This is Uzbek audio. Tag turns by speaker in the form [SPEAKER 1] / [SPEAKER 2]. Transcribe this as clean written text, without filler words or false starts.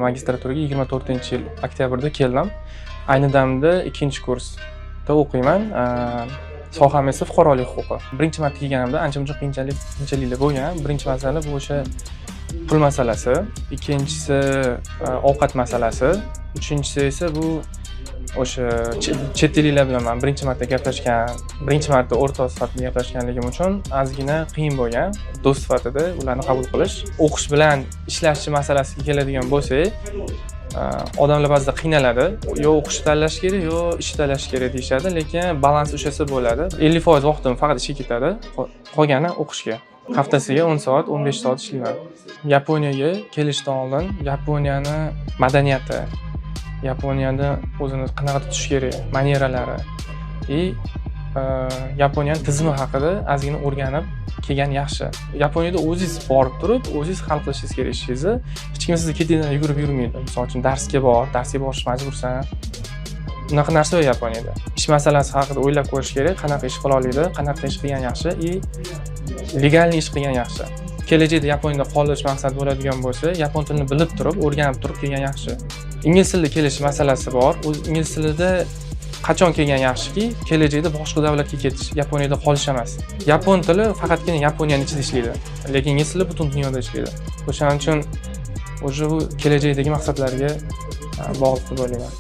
[SPEAKER 1] Magistraturaga 24-yil oktyabrda keldim. Ayni damda ikkinchi kursda o'qiyman. Soham esa fuqarolik huquqi. Birinchi marta kelganimda ancha muncha qiyinchiliklar bo'lgan. Birinchi masala bu o'sha pul masalasi, ikkinchisi ovqat masalasi, uchinchisi esa bu o'sha chet elliklar bilan man birinchi marta gaplashgan, birinchi marta o'rtoq sifatida gaplashganligim uchun ozgina qiyin bo'lgan do'st sifatida ularni qabul qilish. O'qish bilan ishlash masalasiga keladigan bo'lsak, odamlar ba'zida qiynaladi. Yo o'qishni tanlash kerak, yo ishni tanlash kerak deyishadi, lekin balans ushlasa bo'ladi. 50% vaqtim faqat ishga ketadi, qolgani o'qishga. Haftasiga 10 soat, 15 soat ishlayman. Yaponiyaga kelishdan oldin Yaponiyani madaniyati, Yaponiyada o'zini qanaqa tutish kerak, манера lari и Yaponiyani tizimi haqida ozgina o'rganib kelgan yaxshi. Yaponiyada o'zingiz borib turib, o'zingiz hal qilishingiz kerak ishingizni. Hech kim sizni ketingizdan yugurib yurmaydi. Misol uchun, darsga bor, darsga borish majbursan. Unaqa narsa yo'q Yaponiyada. Ish masalasi haqida o'ylab ko'rish kerak, qanaqa ish qila oladi, qanaqa ish qilgan yaxshi и легальный ish qilgan yaxshi. Kelajakda Yaponiyada qolish maqsad bo'ladigan bo'lsa, yapon tilini bilib turib, o'rganib turib kelgan yaxshi. Ingliz tilida kelish masalasi bor. O'zi ingliz tilida qachon kelgan yaxshiki, kelajakda boshqa davlatga ketish, Yaponiyada qolish emas. Yapon tili faqatgina Yaponiyani ichida ishlaydi, lekin ingliz tili butun dunyoda ishlaydi. O'shaning uchun уже bu kelajakdagi maqsadlarga bog'liq deb o'ylayman.